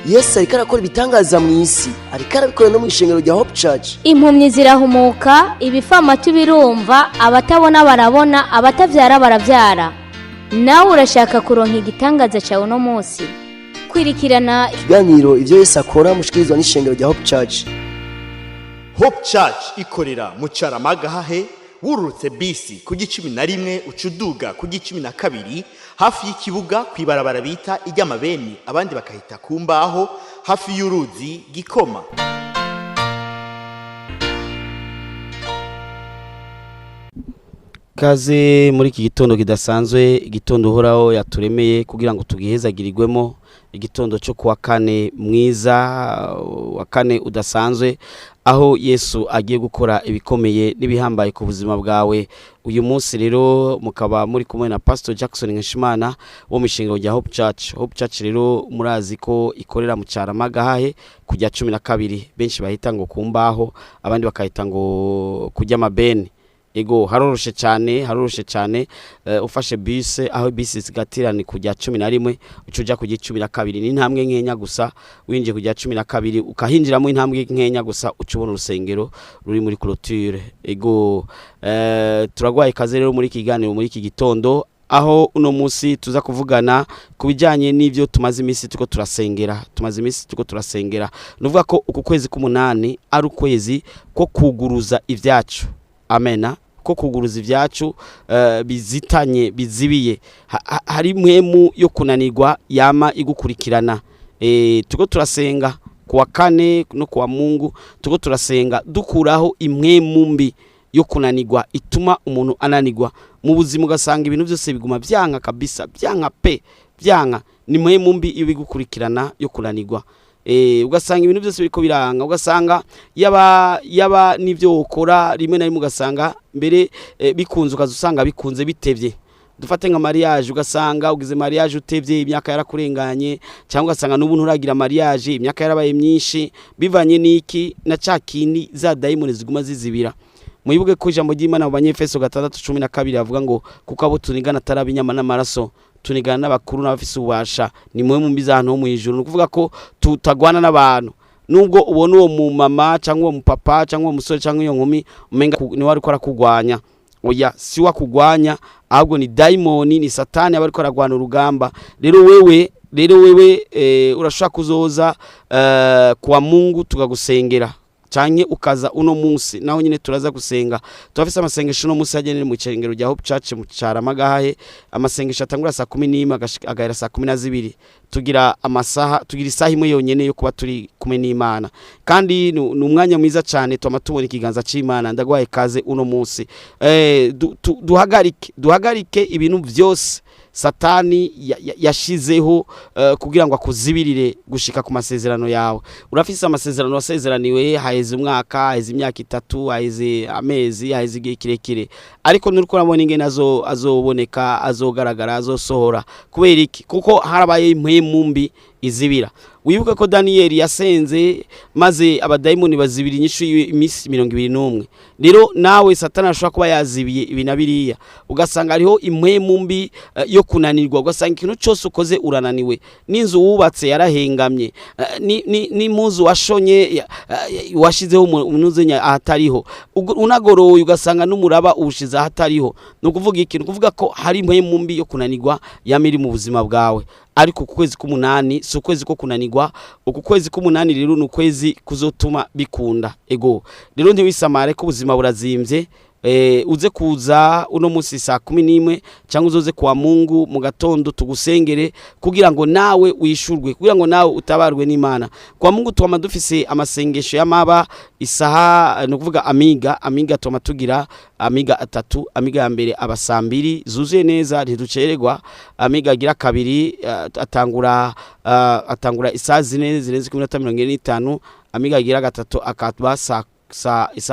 Yesu ariko arakora ibitangaza mu isi, ariko arabikora no mu ishengero rya Hope Church. Impumyi zirahumuka, ibifamatu birumva, abatabona barabona, abatabyara barabyara. Nawe urashaka kuronka igitangaza cyawe uno munsi? Kwirikirana ikiganiro Ibyo Yesu Akora mushikirizwa n'ishengero rya Hope Church. Hope Church ikorera mu Caramagahahe. Wururutse bisi ku 11, uca uduga ku 12, hafi y'ikibuga, ku ibarabara bita iry'amabeni, abandi bakahita ku mbaho, hafi y'uruzi Gikoma. Kaze muri iki gitondo kidasanzwe, igitondo Uhoraho yaturemeye kugira ngo tugihezagirirwemo, igitondo cyo kuwa kane mwiza, wa kane udasanzwe, aho Yesu agiye gukora ibikomeye n'ibihambaye ku buzima bwawe. Uyu munsi rero mukaba muri kumwe na Pastor Jackson Nkeshimana wo mu ishengero rya Hope Church. Hope Church rero murazi ko ikorera mu Caramagahahe kujya 12, benshi bahita ngo ku mbaho, abandi bakahita ngo kujya amabeni. Ego, haroroshe cyane, haroroshe cyane. Ufashe bisi aho bisi zigatirana kujya 11, uca uja kujya 12, ni intambwe nkenya gusa. Winjiye kujya 12, ukahinjiramo intambwe nkenya gusa, uca ubona urusengero ruri muri clôture. Ego, turagwaye ikaze rero muri iki kiganiro, muri iki gitondo, aho uno munsi tuza kuvugana ku bijyanye n'ibyo tumaze iminsi turiko turasengera. Tumaze iminsi turiko turasengera. Nuvuga ko uku kwezi k'umunani ari ukwezi ko kuguruza ibyacu, amena, ko kuguruza ibyacu bizitanye, bizibiye. Hari mpwemu yo kunanirwa yama igukurikirana. Turiko turasenga kuwa kane no kuwa Mungu, turiko turasenga dukuraho impwemu mbi yo kunanirwa ituma umuntu ananirwa mu buzima, ugasanga ibintu byose biguma byanka kabisa, byanka pe, byanka. Ni mpwemu mbi iyo bigukurikirana yo kunanirwa. Ugasanga ibintu byose biriko biranga, ugasanga yaba n'ibyo ukora rimwe na rimwe ugasanga mbere bikunze, ukaza usanga bikunze bitevye. Dufate nka mariage, ugasanga ugize mariage utevye, imyaka yarakurenganye, cyangwa ugasanga n'ubu nturagira mariage, imyaka yarabaye myinshi. Bivanye n'iki? Na ca kindi za dayimoni ziguma zizibira. Mwibuke ko ijambo ry'Imana mu Banyefeso 6:12 avuga ngo kuko abo tunigana atari ab'inyama n'amaraso, tunigana n'abakuru n'abafise ububasha, ni mwe mu mbi z'ahantu ho mu ijuru. Ni ukuvuga ko tutagwana n'abantu. Nubwo ubona uwo mumama cyangwa uwo mupapa cyangwa uwo musore cyangwa iyo nkumi, umenga niwe ariko arakugwanya, oya, si wakugwanya, ahubwo ni dayimoni, ni Satani aba ariko aragwana urugamba. Rero wewe urashobora kuzoza kuwa Mungu tukagusengera, canke ukaza uno munsi naho nyine turaza gusenga. Turafise amasengesho uno munsi hagenewe mu icengero rya Hope Church mu Caramagahahe, amasengesho atangura saa 11 agahera saa 12. Tugira amasaha, tugira isaha imwe yonyene yo kuba turi kumwe n'Imana, kandi ni umwanya mwiza cyane, twama tubona ikiganza c'Imana. Ndagwaye kaze uno munsi. Duhagarike ibintu byose Satani yashizeho kugira ngo akuzibirire gushika ku masezerano yawe. Urafise amasezerano wasezeraniwe, haheze umwaka, haheze imyaka 3, haheze amezi, haheze igihe kirekire, ariko nuriko urabona ingene azoboneka, azogaragara, azosohora. Kubera iki? Kuko harabaye impwemu mbi izibira. Wibuke ko Daniyeli yasenze maze abadayimoni bazibira inyishu yiwe iminsi 21. Rero nawe Satani ashobora kuba yazibiye ibi na biriya, ugasanga hariho impwemu mbi yo kunanirwa, ugasanga ikintu cyose ukoze urananiwe, n'inzu wubatse yarahengamye, n'impuzu washonye washizeho umunuzenya ahatariho, unagoroye ugasanga n'umuraba uwushize ahatariho. Ni ukuvuga iki? Ni ukuvuga ko hari impwemu mbi yo kunanirwa yama iri mu buzima bwawe. Ariko uku kwezi k'umunani si ukwezi ko kunanirwa. Uku kwezi k'umunani rero ni ukwezi kuzotuma bikunda. Ego, rero ntiwisamare ko ubuzima burazimvye. Uze kuza uno munsi saa 11, cyangwa uzoze kwa Mungu mu gatondo tugusengere kugira ngo nawe wishurwe, kugira ngo nawe utabarwe n'Imana. Kwa Mungu twama dufise amasengesho y'amaba isaha, ni ukuvuga amiga twama tugira amiga atatu. Amiga ya mbere aba saa 2 zuzuye neza, ntiducererwa. Amiga agira kabiri atangura isaha 4 zirenze ku minota 45. Amiga agira gatatu akaba isaha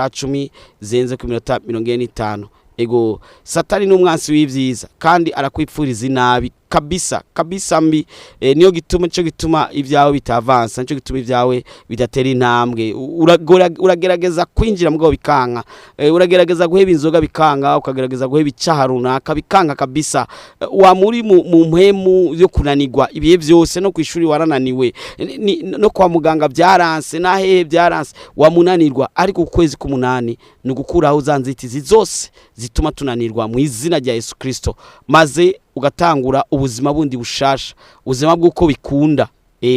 10 zirenze ku minota 45. Ego, Satani ni umwansi w'ivyiza kandi arakwipfuriza inabi. Kabisa kabisa mbi. Niyo gituma, nico gituma ibyawe bitavansa, nico gituma ibyawe bidatera intambwe. Uragerageza kwinjira mugabo bikanka. Uragerageza guheba inzoga bikanga, ukagerageza guheba icaha runaka bikanka kabisa. Wa muri mu mpemu yo kunanirwa ibihe byose, no kwishuri warananiwe, no kwa muganga byaranse, na hehe byaranse, wamunanirwa. Ariko ukwezi k'umunani ni ugukuraho za nzitizi zose zituma tunanirwa mu izina rya Yesu Kristo, maze ugatangura ubuzima bundi bushasha, ubuzima bw'uko bikunda.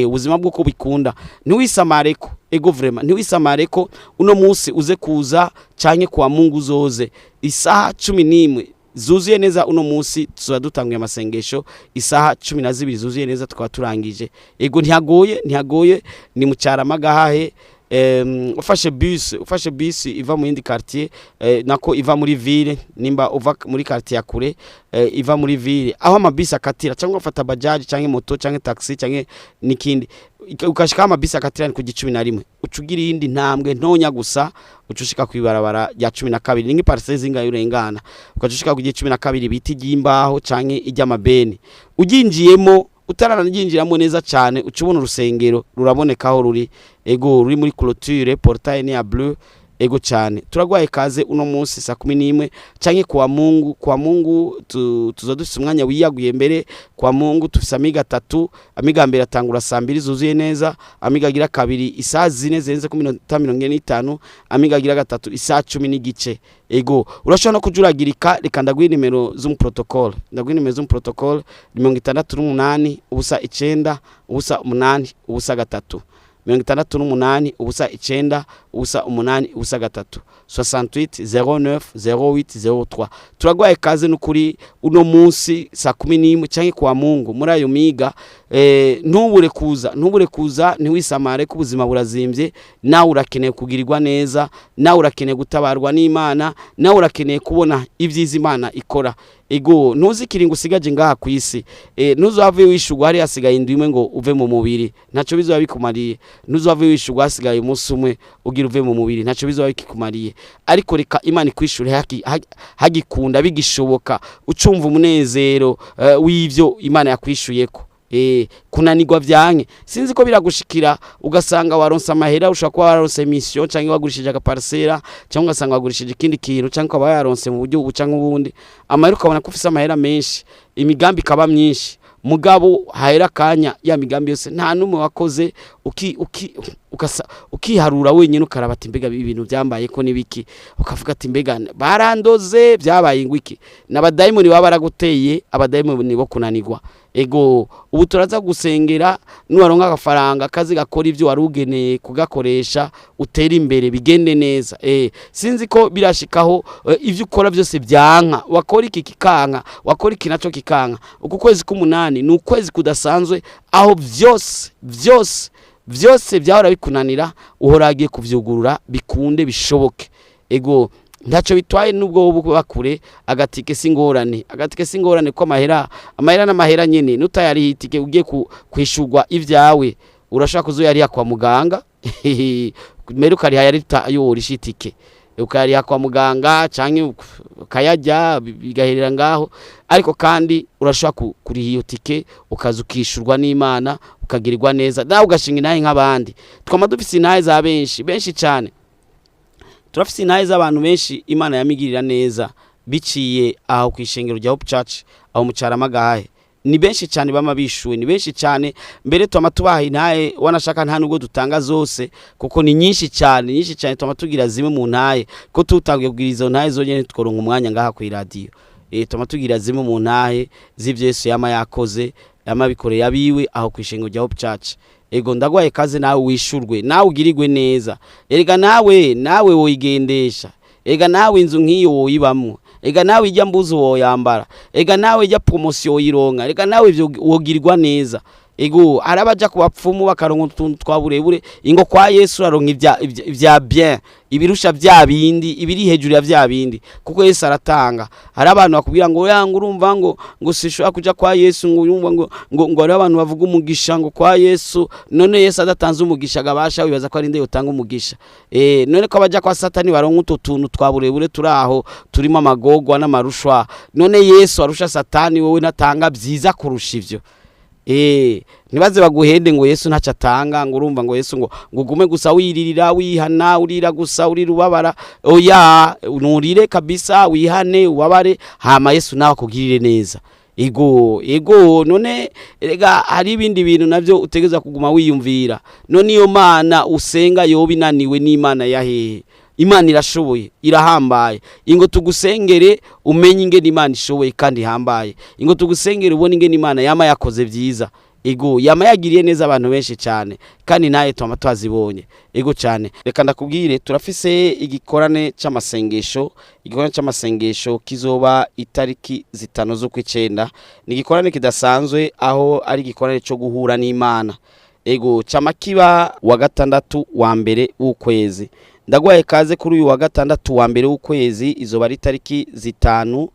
Ubuzima bw'uko bikunda. Ntiwisamareko, ego vraiment, ntiwisamareko. Uno munsi uze kuza canke kwa Mungu uzoze isaha 11 zuzuye neza. Uno munsi tuzoba dutanguye amasengesho isaha 12 zuzuye neza, tukaba turangije. Ego, ntihagoye, ntihagoye, ni mu Cyaramagahahe. Ufashe bus iva mu yindi quartier, nako iva muri ville, nimba uva muri quartier ya kure, iva muri ville aho amabisi akatira, cyangwa ufata bajaji cyangwa moto cyangwa taxi cyangwa nikindi, ukashika amabisi akatira ni ku 11, ucugira iyindi ntambwe ntonya gusa, ucushika kwibarabara rya 12. Ni nk'iparcelle zingahe urengana, ukacushika ku 12 bita iry'imbaho canke iry'amabeni. Uginjiyemo, utaranaryinjiramo neza cyane, uca ubona urusengero ruraboneka aho ruri. Ego, ruri muri clôture, portail ni ya bleu. Ego cyane, turagwaye kaze uno munsi saa 11 canke kuwa Mungu. Kuwa Mungu tuza dufise umwanya wiyaguye. Mbere kwa Mungu tufise amiga atatu. Amiga mbere atangura saa 2 zuzuye neza, amiga agira kabiri isaha 4 zirenze ku minota 45, amiga agira gatatu isaha 10:30. Ego, urashobora no kujuragirika. Reka ndaguhe nimero z'umuprotocole, ndaguhe nimero z'umuprotocole: 68 0 9 0 8 0 3, 68 0 9 0 8 0 3, 68 09 08 03. Turagwaye kaze n'ukuri uno munsi saa 11 canke kwa Mungu muri ayo miga. Ntubure kuza, ntubure kuza, ntiwisamare ko ubuzima burazimbye. Nawe urakeneye kugirirwa neza, nawe urakeneye gutabarwa n'Imana, nawe urakeneye kubona ibyiza Imana ikora. Ego, ntuzi ikiringo usigaje ngaha ku isi. Ntuzave wishurwa hari hasigaye indwi imwe ngo uve mu mubiri, ntacyo bizoba bikumariye. Ntuzave wishurwa hasigaye umunsi umwe ugira uve mu mubiri, ntacyo bizoba bikikumariye. Ariko reka Imana ikwishure hagikunda, bigishoboka, ucumva umunezero w'ivyo Imana yakwishuyeko. Kunanirwa vyanke, sinzi ko biragushikira ugasanga waronse amahera, ushobora kuba waronse mission cyangwa wagurishije agaparcelle, cyangwa ugasanga wagurishije ikindi kintu, cyangwa ukaba yaronse mu buryo ubu cyangwa ubundi amahera, ukabona ko ufise amahera menshi, imigambi ikaba myinshi, mugabo hahera akanya ya migambi yose nta n'umwe wakoze. Uki, uki, ukasa, ukiharura wenyine, ukaraba ati: "Mbega ibintu byambaye ko nibiki?" Ukavuga ati: "Mbega barandoze, byabaye ngwiki?" N'abadayimoni baba baraguteye, abadayimoni bo kunanirwa. Ego, ubu turaza gusengera, nuwaronka agafaranga akazi gakora ibyo wari ugeneye kugakoresha, utera imbere, bigende neza. Sinzi ko birashikaho, ivyo ukora byose byanka, wakora iki kikanka, wakora iki naco kikanka. Uku kwezi k'umunani ni ukwezi kudasanzwe, aho vyose vyose vyose byahora bikunanira uhora agiye kuvyugurura, bikunde, bishoboke. Ego, ntacyo bitwaye nubwo wowe uba kure, agatike si ingorane, agatike si ingorane, ko amahera, amahera n'amahera nyene. Nutayariha itike ugiye kwishurwa ivyawe, urashaka kuzoyariha kwa muganga. Mbere ukariha yari ayo worisha itike, ukayariha kwa muganga canke ukayarya bigaherera ngaho. Ariko kandi urashobora kuriha iyo tike, ukaza ukishurwa n'Imana, ukagirirwa neza, nawe ugashinga intahe nk'abandi. Twama dufise intahe za benshi benshi cyane, turafise intahe z'abantu benshi Imana yamigirira neza biciye aho ku ishengero rya Hope Church aho mu Cyaramagahahe. Ni benshi cyane bama bishuwe, ni benshi cyane. Mbere twama tubaha intahe, wanashaka nta nubwo dutanga zose kuko ni nyinshi cyane, nyinshi cyane. Twama tugira zimwe mu ntahe, ko tutangiye kugira izo ntahe zonyene tworonka umwanya ngaha ku iradiyo. Twama tugira zimwe mu ntahe z'ivyo Yesu yama yakoze, yama bikoreye abiwe aho ku ishengero rya Hope Church. Ego, ndagwaye kaze, nawe wishurwe, nawe ugirirwe neza. Erega nawe woyigendesha, ega nawe inzu nk'iyo woyibamwo, ega nawe ijya mbuzi woyambara, ega nawe ijya promotion woyironka, ega nawe ivyo wogirirwa neza. Ego, hari abaja ku bapfumu bakaronka utuntu twa burebure. Ingo kwa Yesu uraronka ivya bien, ibirusha vya bindi, ibiri hejuru ya vya bindi, kuko Yesu aratanga. Hari abantu bakubwira ngo yanga, urumva ngo sishobora kuja kwa Yesu, ngo urumva ngo hari abantu bavuga umugisha ngo kwa Yesu. None Yesu adatanze umugisha gabasha, wibaza ko ari nde yotanga umugisha? None ko abaja kwa Satani baronka utwo tuntu twa burebure turaho turimo amagogwa n'amarushwa, none Yesu arusha Satani wowe ntatanga byiza kurusha ivyo? Ntibaze baguhende ngo Yesu ntacyo atanga, ngo urumva ngo Yesu ngo ugume gusa wiririra, wihana, urira gusa, urira ubabara. Oya, nurire kabisa, wihane, ubabare, hama Yesu nawe akugirire neza. Ego, none rega hari ibindi bintu navyo utegeza kuguma wiyumvira. None iyo Mana usenga yoba inaniwe n'Imana ya hehe? Imana irashoboye, irahambaye. Ingo tugusengere umenye ingene Imana ishoboye kandi ihambaye. Ingo tugusengere ubone ingene Imana yama yakoze vyiza. Ego, yama yagiriye neza abantu benshi cyane, kandi naye twama twazibonye. Ego cyane. Reka ndakubwire, turafise igikorane c'amasengesho, igikorane c'amasengesho kizoba itariki 5 z'ukwicenda. Ni igikorane kidasanzwe, aho ari igikorane cyo guhura n'Imana. Ego, cama kiba wa gatandatu wa mbere w'ukwezi. Ndagwaye kaze kuri uyu wa gatandatu wa mbere w'ukwezi, izoba ari tariki 5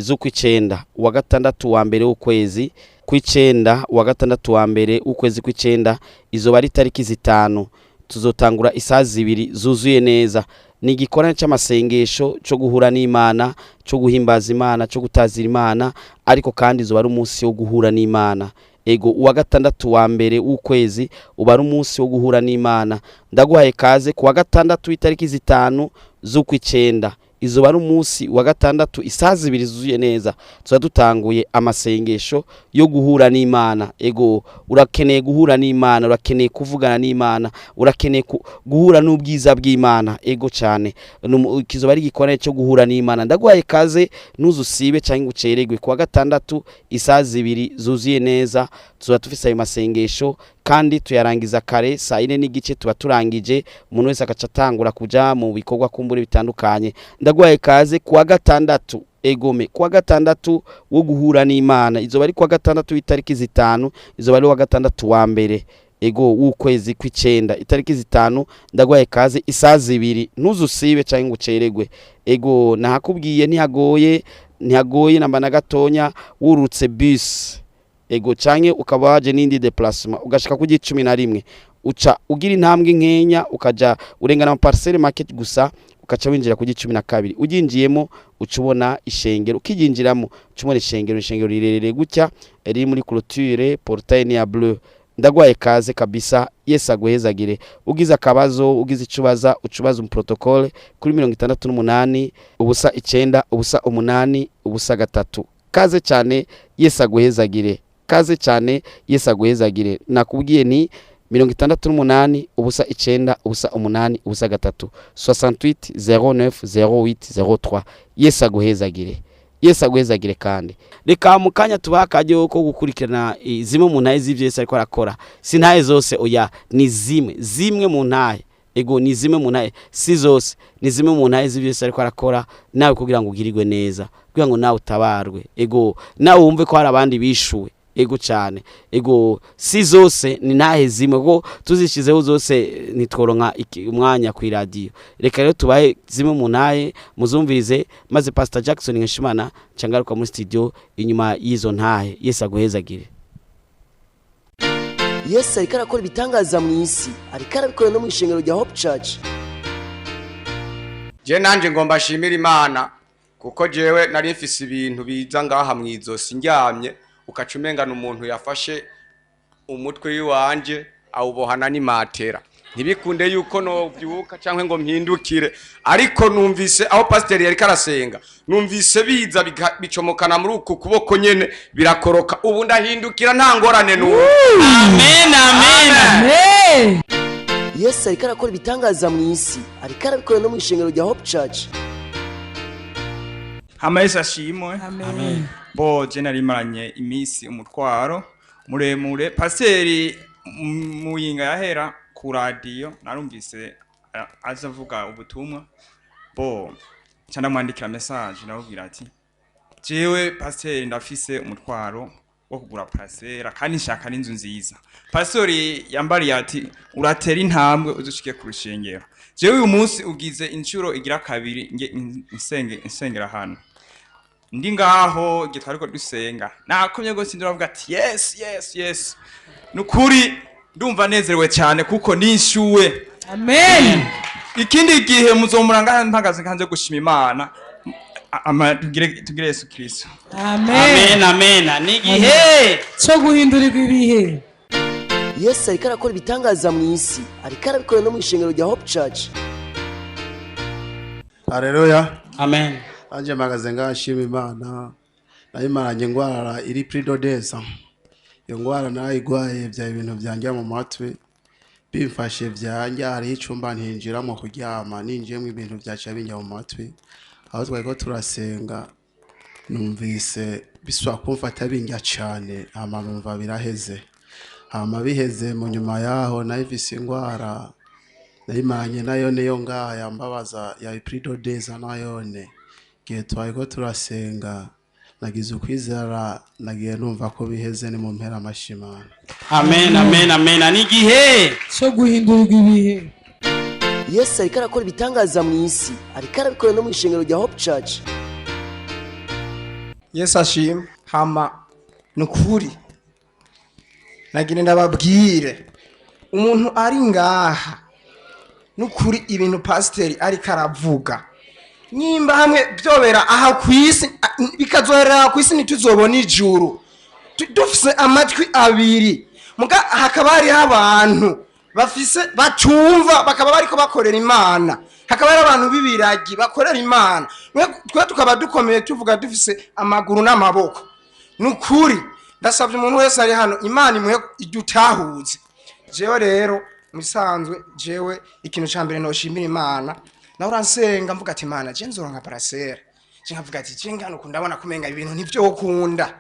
z'ukwicenda, wa gatandatu wa mbere w'ukwezi kw'icenda, wa gatandatu wa mbere w'ukwezi kw'icenda, izoba ari tariki 5. Tuzotangura isaha 2 zuzuye neza. Ni igikorane c'amasengesho cyo guhura n'Imana, cyo guhimbaza Imana, cyo gutazira Imana, ariko kandi izoba ari umunsi wo guhura n'Imana. Ego, uwa gatandatu wa mbere w'ukwezi uba ari umunsi wo guhura n'Imana. Ndaguhaye kaze ku wa gatandatu itariki 5 z'ukwicenda, izoba ari umunsi wa gatandatu isaha 2 zuzuye neza. Tuba dutanguye amasengesho yo guhura n'Imana. Ego, urakeneye guhura n'Imana, urakeneye kuvugana n'Imana, urakeneye guhura n'ubwiza bw'Imana. Ego cyane, kizoba ari igikorane cyo guhura n'Imana. Ndaguhaye kaze, ntuzusibe cyangwa uceregwe. Ku wa gatandatu isaha 2 zuzuye neza tuba dufise ayo masengesho, kandi tuyarangiza kare saa 4:15 tuba turangije, umuntu wese agaca atangura kuja mu bikorwa kumbure bitandukanye. Ndaguhaye kaze ku wa gatandatu, egome, ku wa gatandatu wo guhura n'Imana. Izoba ari ku wa gatandatu itariki 5, izoba ari wa gatandatu wa mbere, ego, w'ukwezi kw'icenda, itariki 5. Ndaguhaye kaze isaha 2, ntuzusibe cyangwa ngo uceregwe. Ego, nahakubwiye ntihagoye, ntihagoye namba na gatonya. Wurutse bus, ego, canke ukaba waje n'indi déplacement, ugashika ku 11, uca ugira intambwe nkenya, ukaja urengana ama parcelle market gusa, ukaca winjira ku 12. Uginjiyemo uca ubona ishengero, ukijinjiramo uca ubona ishengero, ishengero rirerire gutya riri muri clôture, portail ni ya bleu. Ndagwaye kaze kabisa, Yesu aguhezagire. Ugize akabazo, ugize icubaza, ucubaza mu protocole kuri 68 0 9 0 8 0 3. Kaze cyane, Yesu aguhezagire. Kaze cyane, Yesu aguhezagire. Nakubwiye ni 68 0 9 0 8 0 3, 68 09 08 03. Yesu aguhezagire, Yesu aguhezagire. Kandi reka mu kanya tubaha akaryo ko gukurikirana zimwe mu ntahe z'ivyo Yesu ariko arakora. Si ntahe zose, oya, ni zimwe mu ntahe. Ego, ni zimwe mu ntahe, si zose, ni zimwe mu ntahe z'ivyo Yesu ariko arakora nawe, kugira ngo ugirirwe neza, kugira ngo nawe utabarwe. Ego, nawe wumve ko hari abandi bishuwe. Ego cyane. Ego, si zose, ni ntahe zimwe, kuko tuzishizeho zose ntitworonka umwanya ku iradiyo. Reka rero tubahe zimwe mu ntahe muzumvirize, maze Pastor Jackson Nkeshimana cangaruka muri studio inyuma y'izo ntahe. Yesu aguhezagire. Yesu ariko arakora ibitangaza mu isi, ariko arabikora no mu ishengero rya Hope Church. Je nanje ngomba nshimira Imana, kuko jewe nari mfise ibintu biza ngaha mw'izosi ndyamye, ukaca umengana umuntu yafashe umutwe w'iwanje awubohana n'imatera, ntibikunde yuko novyuka canke ngo mpindukire. Ariko numvise aho pasiteri yariko arasenga, numvise biza bicomokana muri uku kuboko nyene, birakoroka, ubu ndahindukira nta ngorane n'ubu. Amen, amen. Yesu ariko arakora ibitangaza mu isi, ariko arabikora no mu ishengero rya Hope Church. Hama Yesu ashimwe. Bo je nari maranye iminsi umutwaro muremure. Pasiteri muyinga yahera ku radiyo narumvise aza avuga ubutumwa. Bo nca ndamwandikira message, ndamubwira ati: "Jewe pasiteri, ndafise umutwaro." wo kugura parcelle, kandi nshaka n'inzu nziza. Pastori yambariye ati uratera intambwe uzushike ku rushengero. Jewe uyu munsi ugize inshuro igira kabiri nge insenge insengera hano. Ndi ngaho igihe twariko dusenga, nakomye gose, nduravuga ati yes, yes, yes. Nukuri ndumva nezerewe cyane kuko nishyuwe. Amen. Ikindi gihe muzomura ngaha mpagaze kanze gushima Imana. Ama tugire Yesu Kristo. Amen. Amen, amen. Ni igihe cyo guhindurirwa ibihe. Yesu ariko arakora ibitangaza mu isi, ariko arabikora no mu ishengero rya Hope Church. Haleluya. Amen. Anje mpagaze ngaha nshima Imana. Nayimaranye ingwara iri plus de 2 ans. Iyo ngwara narayigwaye, bya ibintu byanjya mu matwi bimfashe, byanjya hariho icumba ntinjiramo kuryama, ninjiyemo ibintu byaca binjya mu matwi. Aho twari ko turasenga, numvise biswa kumfata binjya cane, hama numva biraheze. Hama biheze, mu nyuma yaho nayifise ingwara nayimaranye nayo, niyo ngaha yambabaza ya plus de 2 ans nayone. Igihe twari ko turasenga, nagize ukwizera, nagiye numva ko biheze. Ni mu mpera amashimana. Amen, amen, amen. Ni igihe cyo guhindurirwa ibihe. Yesu ariko arakora ibitangaza mu isi, ariko arabikora no mu ishengero rya Hope Church. Yesu ashimwe. Hama nukuri nagira ndababwire, umuntu ari ngaha, nukuri ibintu pasiteri ariko aravuga, nimba hamwe byobera aha ku isi, bikazoherera ku isi, ntituzobona ijuru. Dufise amatwi abiri, muga hakaba hariho abantu bafise batumva, bakaba bariko bakorera Imana, hakaba hari abantu b'ibiragi bakorera Imana. Twe tukaba dukomeye, tuvuga, dufise amaguru n'amaboko. Nukuri ndasabye umuntu wese ari hano, Imana imuhe idutahuze. Jewe rero musanzwe, jewe ikintu ca mbere noshimira Imana, nawe uransenga mvuga ati: "Imana, je nzoronka parcelle." Je nkavuga ati: "Je ngano ndabona kumenga ibintu ntivyo ukunda."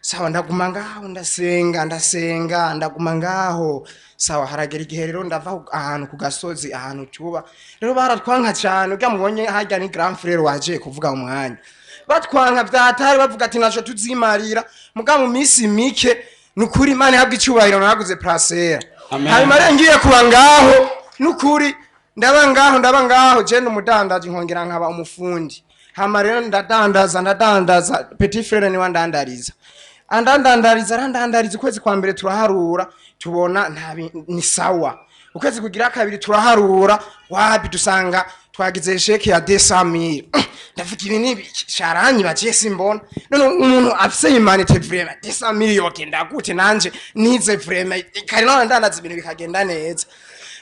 Sawa, ndaguma ngaho, ndasenga, ndasenga, ndaguma ngaho. Sawa, haragera igihe rero ndava ahantu ku gasozi, ahantu tuba rero baratwanka cyane. Urya mubonye harya ni grand frère waje kuvuga umwanya, batwanka vyatari, bavuga ati naco tuzimarira. Muga mu minsi mike, nukuri Imana ihabwa icyubahiro, naraguze parcelle. Amen. Hanyuma rero ngiye kuba ngaho, nukuri ndaba ngaho, ndaba ngaho. Je n'umudandaji, nkongera nkaba umufundi. Hama rero ndadandaza, ndadandaza, petit frère niwe andandariza, andandandariza, arandandariza. Ukwezi kwa mbere turaharura, tubona nta ni sawa. Ukwezi kugira kabiri turaharura, wapi, dusanga twagize échec ya 200,000. Ndavuga ibi ni ibiki? Sharanyi baciye simbona. None umuntu afise humanité, vraiment 200,000 yogenda gute? Nanje nize vraiment kare, none ndandaza ibintu bikagenda neza.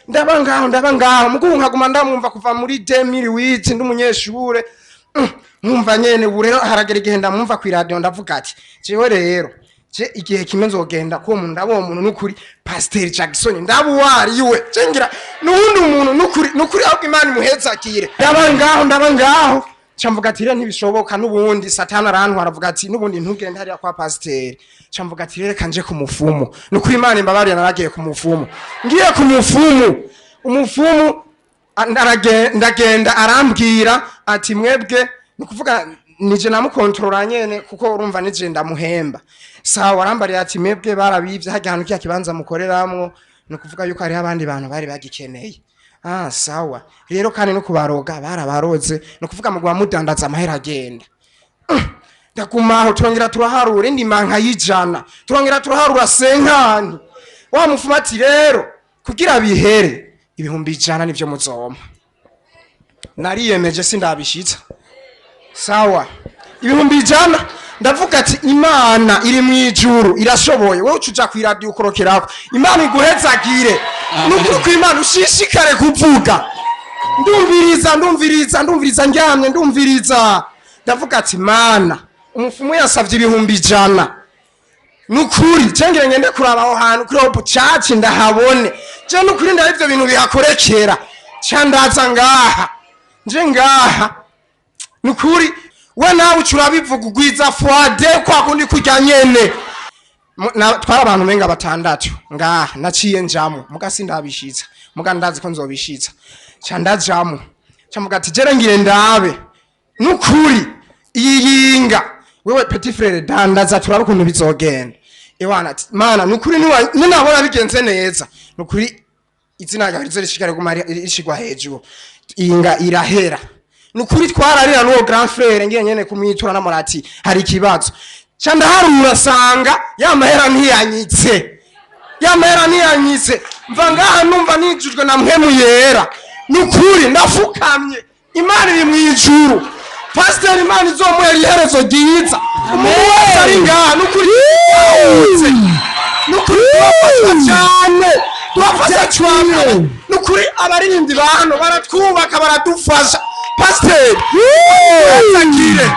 Ndaba ngaho, ndaba ngaho, mugu nkaguma ndamwumva kuva muri 2008, ndi umunyeshure. Nkumva nyene. Ubu rero haragera igihe ndamwumva ku radio, ndavuga ati jewe rero, je igihe kimwe nzogenda kuwo muntu, ndaba uwo muntu. Nukuri Pasteur Jackson ndabuwariwe, je ngira nuwundi muntu. Nukuri, nukuri, ahubwo Imana imuhezagire. Ndaba ngaho, ndaba ngaho, ca mvuga ati rero ntibishoboka, n'ubundi Satani arantwara, avuga ati n'ubundi ntugende hariya kwa pasiteri. Ca mvuga ati rero reka nje ku mufumu. Nukuri Imana imbabariye, naragiye ku mufumu. Ngiye ku mufumu, umufumu ndagenda, arambwira ati mwebwe, ni ukuvuga nije namukontorora nyene, kuko urumva nije ndamuhemba. Sawa, arambariye ati mwebwe barabivye harya hantu, kiya kibanza mukoreramwo, ni ukuvuga yuko hariho abandi bantu bari bagikeneye. Ah, sawa rero, kandi no kubaroga barabaroze, ni ukuvuga muguma mudandaza amahera agenda. Ndagumaho, turongera turaharura indi manka y'ijana, turongera turaharura 50. Wa mufumu ati rero kugira bihere, 100,000 nivyo muzoma. Nariyemeje, sindabishitsa. Sawa, 100,000. Ndavuga ati Imana iri mu ijuru irashoboye. Wowe uca uja kw'iradiyo ukorokerako. Imana iguhezagire, nukuri ko Imana ushishikare kuvuga. Ndumviriza, ndumviriza, ndumviriza, ndyamye ndumviriza. Ndavuga ati Mana, umufumu yasavye 100,000, nukuri cengere ngende kuraba aho hantu kuri Hope Church, ndahabone. Je nukuri ndaba ivyo bintu bihakorekera. Ca ndaza ngaha, nje ngaha, nukuri we nawe uca urabivuga, ugwiza fwade kwa kundi kurya nyene. Twari abantu menga batandatu ngaha. Naciye njamo, muga sindabishitsa, muga ndazi ko nzobishitsa. Ca ndajamo, ca muga ati jere ngire ndabe. Nukuri iyi yinga, wewe petit frère, dandaza turabe ukuntu bizogenda. Ewana ati mana nukuri ninabona bigenze neza, nukuri izina ryawe rize rishigare guma rishigwa hejuru. Inga irahera, nukuri twararira n'uwo grand frère ngiye nyene kumwitura namurati hari ikibazo ca ndaharura sanga ya mahera ntiyanyitse, ya mahera ntiyanyitse. Mva ngaha numva nijujwe na mpwemu yera, nukuri ndafukamye. Imana iri mw'ijuru, pasiteri, Imana izomuhera iherezo ryiza. Umuntu wese ari ngaha, nukuri nukuri turafashwa cyane, turafasha cyane nukuri. Abaririmbyi ba hano baratwubaka, baradufasha. Pasiteri, iguhezagire,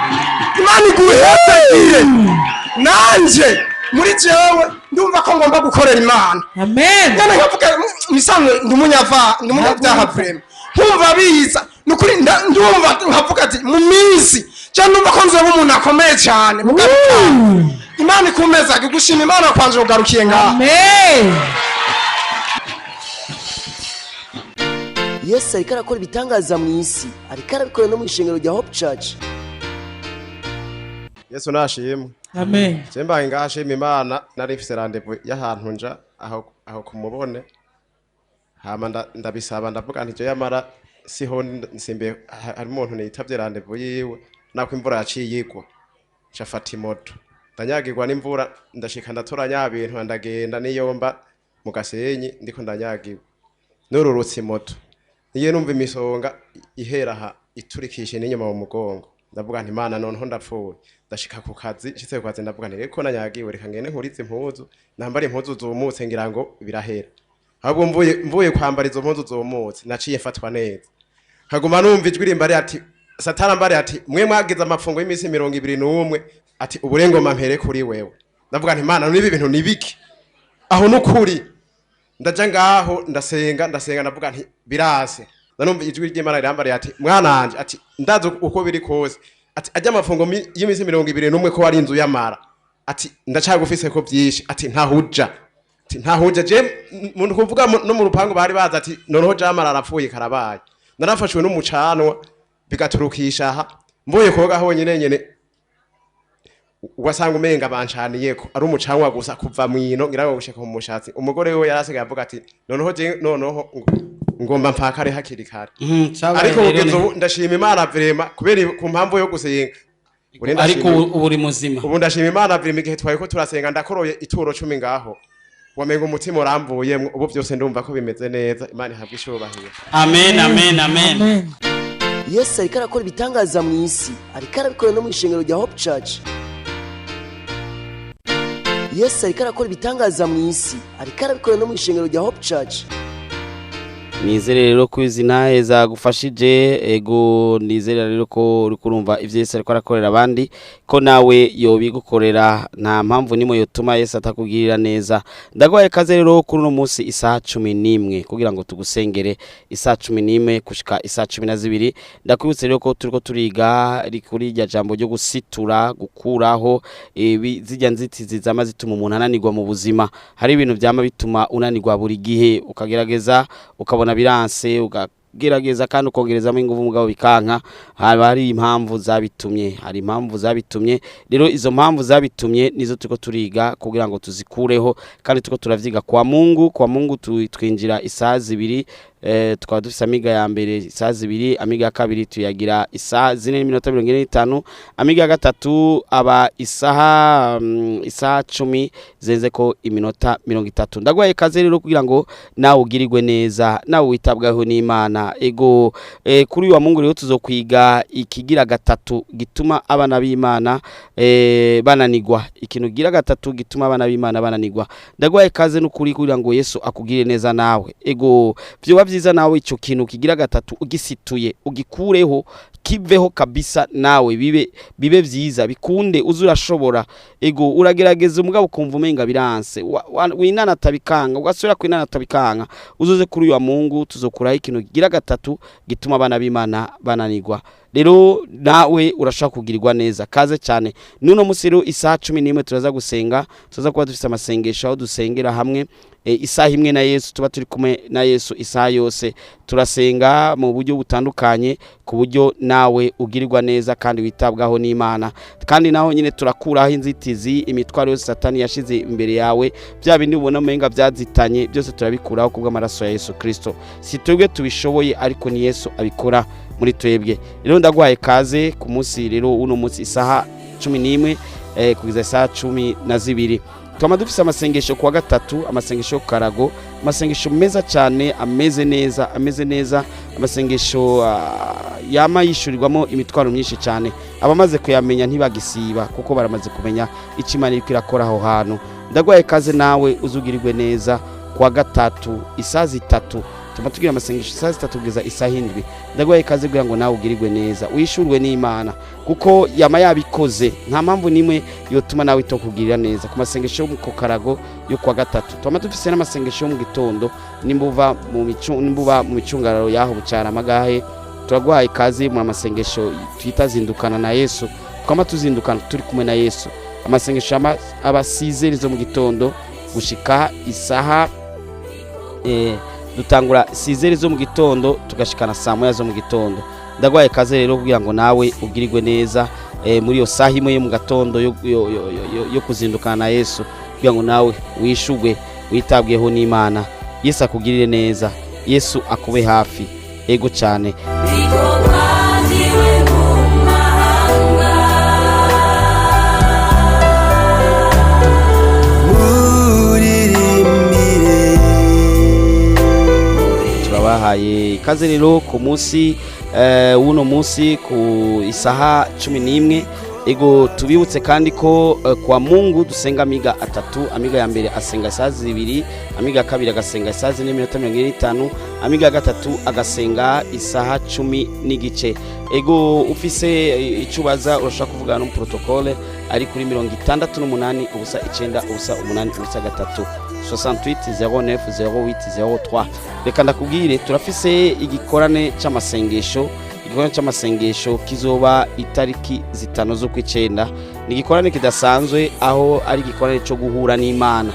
Imana iguhezagire. Nanje muri jewe ndumva ko ngomba gukorera Imana. Amen. Nyene nkavuga misanzwe ndi umunyava, ndi umunyabyaha vraiment, nkumva biza nukuri ndumva nkavuga ati mu minsi cyangwa ndumva ko nzoba umuntu akomeye cyane. Mugaruka Imana ikumeza gushima Imana kwanje ugarukiye ngaha. Amen. Yesu ariko arakora ibitangaza mu isi, ariko arabikora no mu ishengero rya Hope Church. Yesu nashimwe. Amen. Je mbaye ngaha shima Imana, nari mfise rendez-vous y'ahantu nja aho kumubone, hama ndabisaba, ndavuga nti je yamara siho nsimbiye, hari umuntu nitavye rendez-vous yiwe, nako imvura yaciye igwa nca fata imoto ndanyagirwa n'imvura, ndashika ndatora nya bintu, ndagenda niyomba mu Gasenyi ndiko ndanyagirwa, nururutse imoto niyo numva imisonga ihera aha iturikishe n'inyuma mu mugongo, ndavuga nti Imana noneho ndapfuye. Ndashika ku kazi, nshitse ku kazi ndavuga nti reko nanyagiwe, reka ngende nkurize impuzu, nambara impuzu zumutse ngira ngo birahera. Ahubwo mvuye kwambara izo mpuzu zumutse naciye mfatwa neza, nkaguma numva ijwi rimbare ati Satani ambare ati mwe mwagize amafungo y'iminsi 21, ati uburengoma mpere kuri wewe. Ndavuga nti Imana n'ibi bintu nibiki aho nukuri. Ndaja ngaho ndasenga, ndasenga, ndavuga nti birase. Ndanumva ijwi ry'Imana rirambariye ati mwana wanje, ati ndazi uko biri kose, ati ajya amafungo y'iminsi 21 ko wari inzu y'amara, ati ndacagufise ko byinshi, ati ntahuja, ati ntahuja. Je muntu kuvuga no mu rupangu bari bazi ati noneho jamara arapfuye karabaye. Narafashwe n'umucanwa bigaturukisha aha mvuye koga honyine nyene ugasanga umenga bancaniyeko ari umucanwa gusa kuva mwino ngira ngo gushika mu mushatsi. Umugore we yarasigaye avuga ati noneho je noneho ngomba mpakare hakiri kare. Ariko kugeza ubu ndashima Imana vraiment kubera ku mpamvu yo gusenga. Ariko ubu uri muzima. Ubu ndashima Imana vraiment, igihe twari ko turasenga ndakoroye ituro 10 ngaho wamenga umutima urambuyemwo, ubu byose ndumva ko bimeze neza. Imana ihabwe icubahiro. Amen, amen, amen. Yesu ariko arakora ibitangaza mu isi, ariko arabikora no mu ishengero rya Hope Church. Yesu ariko arakora ibitangaza mu isi, ariko arabikora no mu ishengero rya Hope Church. Nizere rero ko izi ntahe zagufashije. Ego, nizere rero ko uri kurumva ivyo Yesu ariko arakorera abandi, ko nawe yobigukorera. Nta mpamvu nimwe yotuma Yesu atakugirira neza. Ndaguhaye kaze rero kuri uno munsi isaha 11 kugira ngo tugusengere, isaha 11 gushika isaha 12. Ndakwibutse rero ko turiko turiga kuri rya jambo ryo gusitura, gukuraho zirya nzitizi zama zituma umuntu ananirwa mu buzima. Hari ibintu vyama bituma unanirwa buri gihe, ukagerageza ukabona biranse, ukagerageza kandi ukongerezamo ingufu mugabo bikanka. Haba hari impamvu zabitumye, hari impamvu zabitumye. Rero izo mpamvu zabitumye nizo turiko turiga kugira ngo tuzikureho, kandi turiko turavyiga kwa Mungu. Kwa Mungu twinjira isaha 2, tukaba dufise amiga ya mbere isaha 2, amiga ya kabiri tuyagira isaha 4:45, amiga ya gatatu aba isaha 10 zenze ko iminota 30. Ndaguhaye kaze rero kugira ngo nawe ugirirwe neza, nawe witabwaho n'Imana. Ego, kuri uyu wa Mungu rero tuzokwiga ikigira gatatu gituma abana b'Imana bananigwa. Ikintu gira gatatu gituma abana b'Imana bananigwa. Ndaguhaye kaze n'ukuri kugira ngo Yesu akugirire neza nawe. Ego, vyoba vyiza nawe ico kintu kigira gatatu ugisituye, ugikureho, kiveho kabisa, nawe bibe vyiza, bikunde uzurashobora. Ego, uragerageza umugabo ukumva umenga biranse, winana tabikanga, ugasubira kwinana tabikanga. Uzoze kuri uyu wa Mungu tuzokuraho ikintu kigira gatatu gituma abana b'Imana bananigwa. Rero nawe urashaka kugirirwa neza, kaze cyane. Nuno musi rero isaha 11 turaza gusenga, tuza kuba dufise amasengesho aho dusengera hamwe isaha imwe na Yesu, tuba turi kumwe na Yesu isaha yose, turasenga mu buryo butandukanye ku buryo nawe nawe ugirirwa neza kandi witabwaho n'Imana. Kandi naho nyine turakuraho inzitizi, imitwaro yose Satani yashize imbere yawe, bya bindi ubona umenga byazitanye byose turabikuraho kubw'amaraso ya Yesu Kristo. Si twebwe tubishoboye, ariko ni Yesu abikora muri twebwe. Rero ndaguhaye kaze ku munsi rero uno munsi isaha 11 kugeza isaha 12. Twama dufise amasengesho kuwa gatatu, amasengesho yo karago, amasengesho meza cyane, ameze neza, ameze neza, amasengesho yama yishurirwamo imitwaro myinshi cyane. Abamaze kuyamenya ntibagisiba kuko baramaze kumenya icyo Imana iriko irakora aho hantu. Ndagwaye kaze nawe uzugirirwe neza kuwa gatatu isaha 3. Tuma tugira amasengesho isaha 3 kugeza isaha 7. Ndagwaye kaze kugira ngo nawe ugirirwe neza, wishurwe n'Imana kuko yama yabikoze. Nta mpamvu nimwe yotuma nawe itokugirira neza. Ku masengesho yo ku karago yo kuwa gatatu tuma dufise n'amasengesho yo mu gitondo. Nimbuva mu micu, nimbuba mu micungararo yaho bucara amagahe, turaguhaye kaze mu masengesho twita zindukana na Yesu. Twama tuzindukana turi kumwe na Yesu. Amasengesho aba 6 zo mu gitondo gushika isaha dutangura 6 zo mu gitondo tugashikana saa 1 zo mu gitondo. Ndagwaye kaze rero kugira ngo nawe ugirirwe neza muri iyo saha imwe yo mu gatondo yo kuzindukana na Yesu, kugira ngo nawe wishugwe witabweho n'Imana. Yesu akugirire neza, Yesu akube hafi. Ego cyane. Turabahaye ikaze rero ku munsi w'uno munsi ku isaha 11. Ego tubibutse kandi ko kwa Mungu dusenga amiga atatu. Amiga ya mbere asenga isaha 2, amiga ya kabiri agasenga isaha 4:45, amiga ya gatatu agasenga isaha 10:15. Ego ufise icubaza urashaka kuvugana no protocole ari kuri 68 0 9 0 8 0 3 68 09 08 03. Reka ndakubwire turafise igikorane c'amasengesho. Igikorane c'amasengesho kizoba itariki 5 z'ukwicenda. Ni igikorane kidasanzwe aho ari igikorane cyo guhura n'Imana.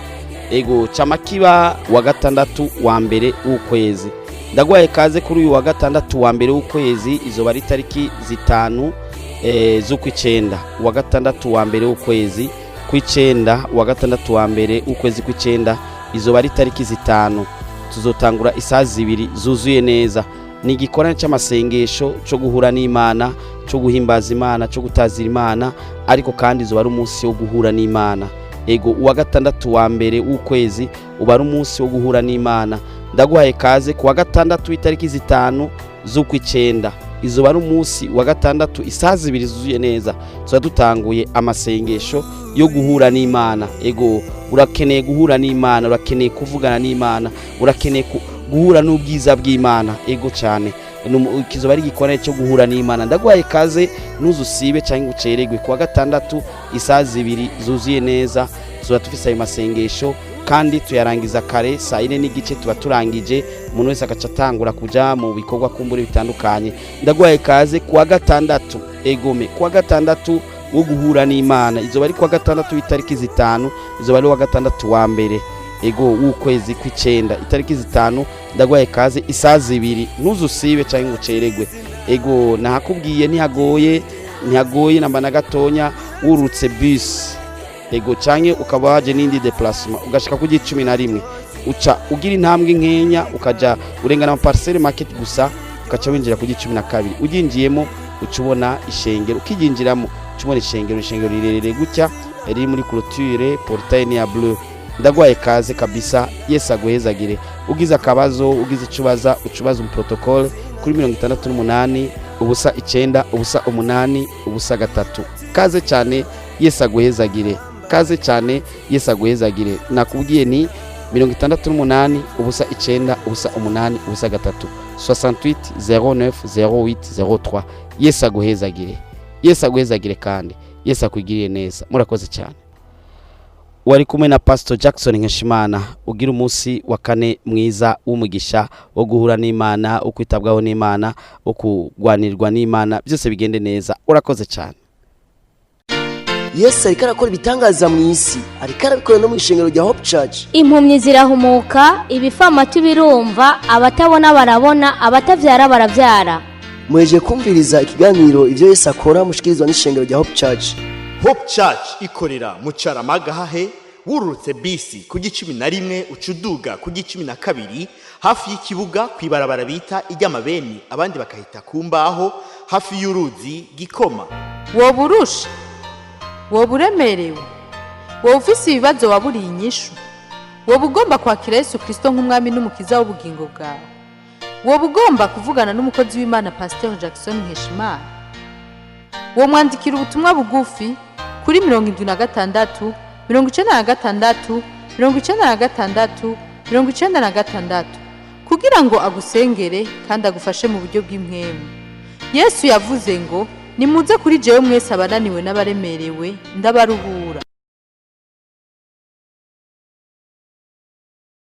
Ego camakiba wa gatandatu wa mbere w'ukwezi. Ndagwaye kaze kuri uyu wa gatandatu wa mbere w'ukwezi, izoba ari itariki 5 z'ukwicenda. Wa gatandatu wa mbere w'ukwezi kw'icenda, wa gatandatu wa mbere w'ukwezi kw'icenda, izoba ari itariki 5. Tuzotangura isaha 2 zuzuye neza. Ni igikorane c'amasengesho cyo guhura n'Imana, cyo guhimbaza Imana, cyo gutazira Imana, ariko kandi izoba ari umunsi wo guhura n'Imana. Ego uwa gatandatu wa mbere w'ukwezi uba ari umunsi wo guhura n'Imana. Ndaguhaye kaze kuwa gatandatu itariki 5 z'ukwicenda. Izoba ari umunsi wa gatandatu isaha 2 zuzuye neza. Tuba dutanguye amasengesho yo guhura n'Imana. Ego urakeneye guhura n'Imana, urakeneye kuvugana n'Imana, urakeneye guhura n'ubwiza bw'Imana. Ego cyane, kizoba ari igikorane cyo guhura n'Imana. Ndaguhaye kaze ntuzusibe cyangwa uceregwe. Kuwa gatandatu isaha 2 zuzuye neza tuba dufise ayo masengesho kandi tuyarangiza kare saa 4:15 tuba turangije, umuntu wese agaca atangura kuja mu bikorwa kumbure bitandukanye. Ndaguhaye kaze kuwa gatandatu, egome kuwa gatandatu wo guhura n'Imana. Izoba ari kuwa gatandatu itariki 5, izoba ari wa gatandatu wa mbere ego w'ukwezi kw'icenda itariki 5. Ndagwaye kaze isaha 2, ntuzusibe cyangwa uceregwe. Ego nahakubwiye ntihagoye, ntihagoye namba na gatonya. Wurutse bus ego canke ukaba waje n'indi déplacement ugashika ku 11, uca ugira intambwe nkenya ukaja urengana ama parcelle market gusa, ukaca winjira ku 12. Uginjiyemo uca ubona ishengero, ukijinjiramo uca ubona ishengero, ishengero rirerere gutya riri muri clôture, portail ni ya bleu. Ndagwaye kaze kabisa. Yesu aguhezagire. Ugize akabazo, ugize icubaza, ucubaza mu protocole kuri 68 0 9 0 8 0 3. Kaze cyane, Yesu aguhezagire. Kaze cyane, Yesu aguhezagire. Nakubwiye ni 68 0 9 0 8 0 3 68 09 08 03. Yesu aguhezagire. Yesu aguhezagire kandi Yesu akugirire neza. Murakoze cyane. Wari kumwe na Pastor Jackson Nkeshimana. Ugira umunsi wa kane mwiza w'umugisha wo guhura n'Imana, wo kwitabwaho n'Imana, wo kugwanirwa n'Imana, byose bigende neza. Urakoze cyane. Yesu ariko arakora ibitangaza mu isi, ariko arabikora no mu ishengero rya Hope Church. Impumyi zirahumuka, ibifamatu birumva, abatabona barabona, abatavyara baravyara. Muhejeje kumviriza ikiganiro ibyo Yesu akora mushikirizwa n'ishengero rya Hope Church. Hope Church ikorera mu Caramaga hahe wururutse bisi ku gicumi na rimwe uca uduga ku gicumi na kabiri hafi y'ikibuga ku ibarabara bita iry'amabeni, abandi bakahita ku mbaho, hafi y'uruzi Gikoma. Woba urusha, woba uremerewe, woba ufise ibibazo waburiye inyishu, woba ugomba kwakira Yesu Kirisito nk'umwami n'umukiza w'ubugingo bwawe, woba ugomba kuvugana n'umukozi w'Imana Pasiteri Jackson Nkeshimana, womwandikira ubutumwa bugufi kuri 76 96 96 96 kugira ngo agusengere kandi agufashe mu buryo bw'impwemu. Yesu yavuze ngo: "Nimuze kuri jewe mwese abananiwe n'abaremerewe, ndabaruhura."